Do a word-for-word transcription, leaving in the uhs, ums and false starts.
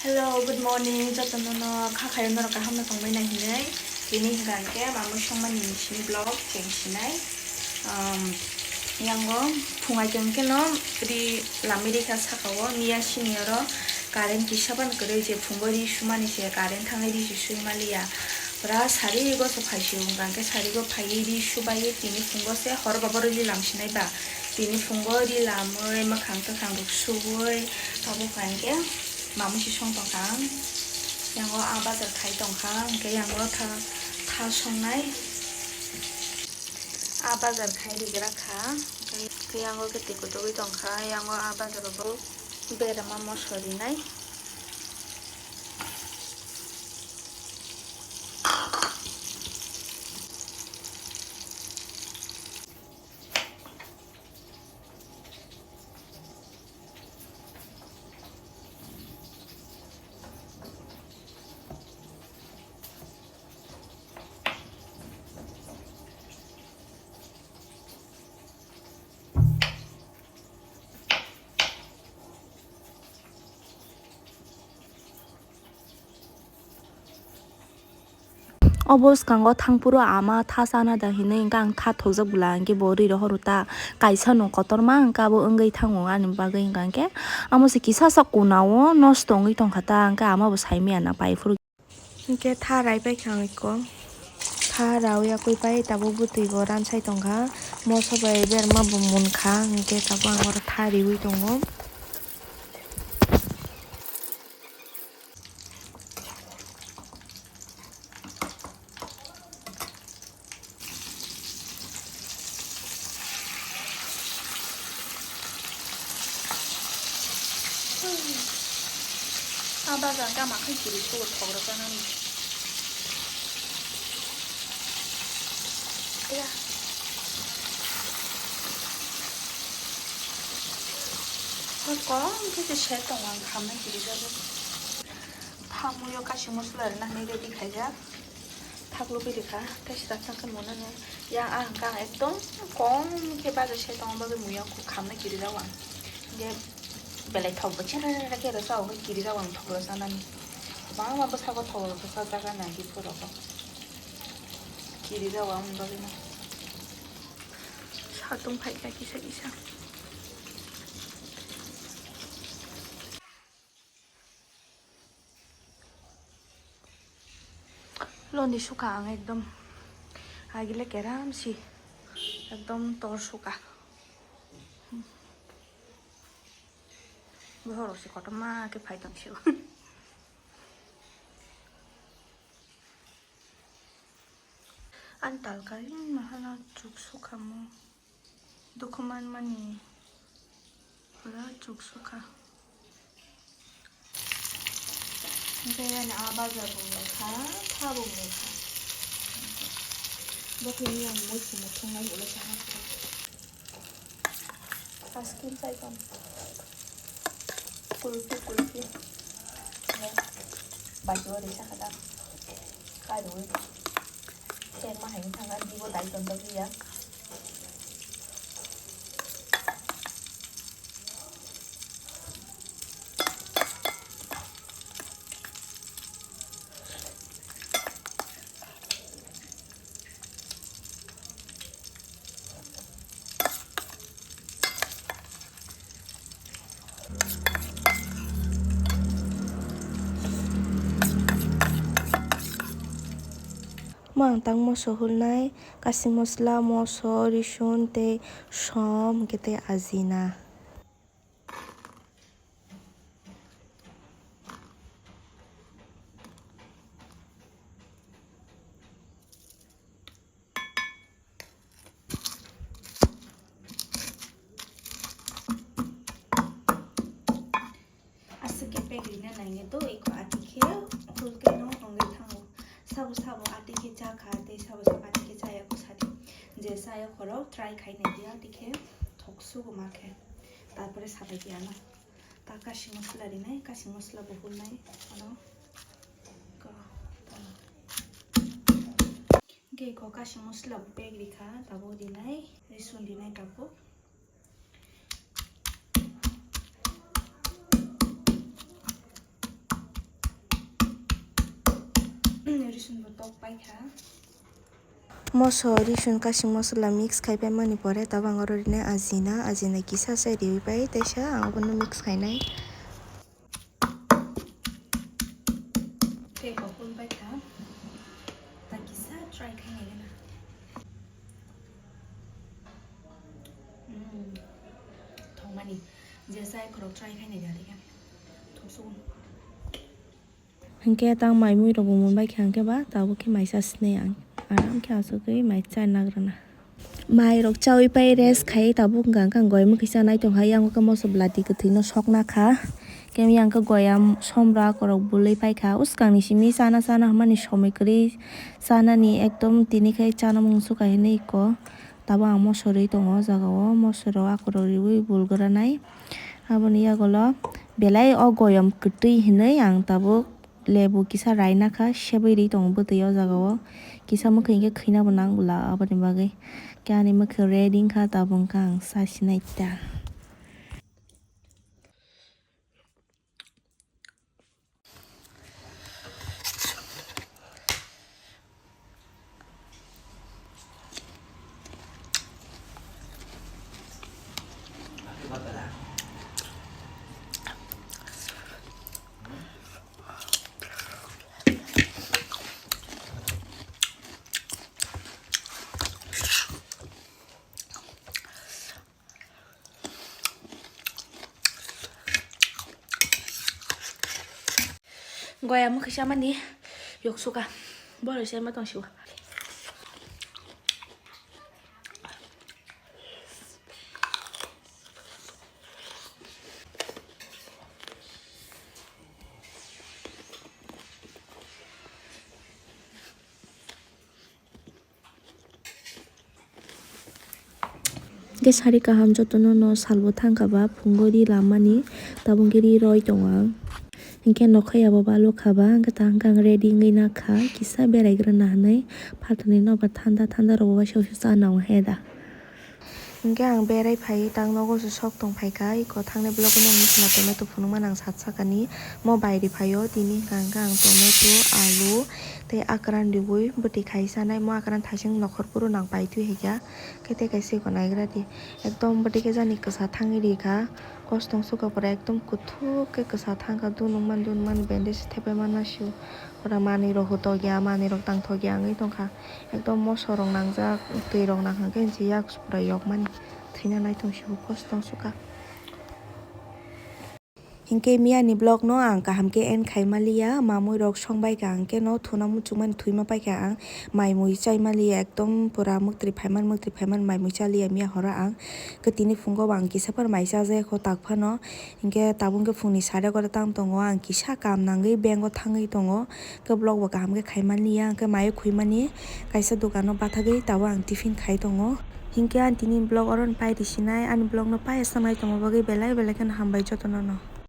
Hello, good morning. Jotono no kha khayo norok kaham no tongbai nai hinwi. Tini hwnkha hwnkhe mamwi songmani sini vlog cheng sinai. Um, yango phungai tong khe no ri lamwi rikha saka o miya sini oro current kisa ban kwrwi je phungo ri sumani se current thangwi ri se sui maliya. Pura sari goso phai se hwnkha hwnkhe sari go phaiwi ri subai tini phungo se hor babo ri lam sinai ba. Tini phungo ri lamwi mwkhang twkhang rok suwi tabuk hwnkha hwnkhe. Mamwi si song tongkha ang. Yango a bazar khai tongkha, hwnkhe yango tha, tha songnai. A bazar khai rijak kha, hwnkhe yango khe twi kutugwi tongkha, yango a bazar o bo berama moso rinai. O bwskango thangphuru ama tha chana da hinwi hwnkhe ang tha thokjak bwla hwnkhe bo rwi rohoro ta kaisa no kotorma hwnkhe abo wngwi thango ani bagwi hwnkha hwnkhe amo se kisa sa kuna o nosto wngwi tongkha ta hwnkhe ama bo saimaya na paiphuru. Hwnkhe tha rai paikha ang eko tha rawi yakwi pai tabuk bwtwi bo ransai tongkha moso bai berma bo munkha hwnkhe tabuk ang oro tha riwi tongo. A bazar gama khai kiri sugo thok rok nani. Ya. Kok kok khe se tongo ang khamna kiri jago. Thamuyo kashi mosola rwna hinwi ready khaijak. Thaklo biri kha, tei sida thang khe mono no. Yang ang kang ekdom kom khe bajo se tongma bagwi muya khamna kiri jago ang. Hingke belai thok bo chera khe rwsa o kiri jago ang thok rwsa nani. Bangma bwskango thok rwsa jaga nai di phuru rok. Kiri jago ang bagwi no. Satung phai kha kisa kisa. Loni suka ang ekdom agile keram si ekdom tor suka. Bohoro si kotorma ke phai tong si. Ani talkari mahala chuk sukha mo. Dukhu manmani pura chuk sukha. Hingke ani a bazar bo mokha, tha bo mokha. Bo khe yang moi se muthung nai ulo sana khe. Ice cream chai tong. Kulfi, kulfi. Baju ori sakha da. Kaiwi. Tengma hai thang ani bo dai tong tong ya. Mo ang tang moso hulnai, kasing mosla, moso, risun tei som hwnkhe tei ajina. Aswk khe pek rina nainai do, eko ati khe hul khe no wngwi thango. Sabo sabo ati khe cha kha tei sabo sabo ati khe chaya kho sadi. Je chaya khorok try khai nai di, ati khe thok sugo ma khe. Tarpore sabai di ano. Ta kasing mosla rinai, kasing mosla bo hulnai ano. Ko, ta. Hingke eko kasing mosla bo pek rikha, tabuk rinai, risun rinai tabuk. Risun bo tok paikha. Moso risun kasing mosola mix khai paimani pore tabuk ang oro rinai ajina, ajina kisa se riwi pai teisa ang obono mix khainai. Tei bo phul paikha. Ta kisa try khainai gana. Mm. Thongmani. Jesa khorok try khainai gana. Thongsu. Hingke tang mai mui rok bo monbai kha hingke ba tabuk khe mai cha sinai ang aram khe asugwi mai cha nagrana. Mai rok chawi pai rest khai tabuk hingka hingka goi mui kisa nai tong hai yang khe moso bwlati kwthwi no sok na kha. Khe yang khe goya somra korok bwlwi pai kha uskang ni simi chana chana hwnmani somoi kwrwi chanani ekdom tini khai chana mung sukha hinwi kok tabuk ang moso rwi tongo o jaga o moso rok akorok riwi bul gra nai. Aboni yagulo belai o goyom kwtwi hinwi ang tabuk lebu kisa raina kha, sebwi ri tongo bwtwi o jaga o. Kisa mwkhwi hwnkhe khwina bo nang bwla aboni bagwi. Khe ani mwkhwi ready wngkha, tabuk wngkha ang sa sinai ta. Goya mwkhwi chamani yoksuka. Borok se ma tong siwa. Hingke sari kaham jotono no salbo thangkha ba phungo ri lamani tabuk khe ri roi tongo ang. Hingke nokha yabo balokha ba hingke tang khe ang ready wngwi nakha kisa beraigrana hinwi phatarni nokbar thanda thanda rogo waisa waisa chana o heda. Hingke ang berai phai tang nogo se sok tong phaikha eko thangnai vlog no nukna tomato phunukmani ang sat sakani mo bairi phaio tini hingka hingke ang tomato alu tei akran riwi bwtwi khai sanai mo akran thaising nokhor phuru nang paitwi haikha. Khe tei kaisa eko naigra di. Ekdom bwtwi khe jani kwsa thangwi rikha. Kostong sukha pore ekdom kuthuk khe kwsa thangkha. Dunukmani dunukmani bandage thepai manna sio. Pura manwi rok hutok ya, manwi rok tangthok ya wngwi tongkha. Ekdom moso rok nangjak, twi rok nangkha khe hinwi yak pura yokmani. Thwina naithok sio kostong sukha. Hinkhe miyani vlog no ang kaham khe end khai maliya, mamui rok song bai ka hingke no thuna muchungmani thwima paikha ang, mai mui chai maliya, ekdom pura mwktwi phaiman mwktwi phaiman mai mui chaliya miya horo ang, khe tini phungo bo ang kisa phano mai chajaya kho tak phano, hinkhe tabuk khe phungni sade gora tang tongo, ang kisa kam nangwi bank o thangwi tongo. Khe vlog bo kaham khe khai mani ya, hwnkhe mai o khoi mani kaisa dokan o bathagwi tabuk ang tiffin khai tongo. Hinkhe ani tini vlog oro no pai risinai, ani vlog no pai aswk nai tongma bagwi belai belai kheno hambai jotono no.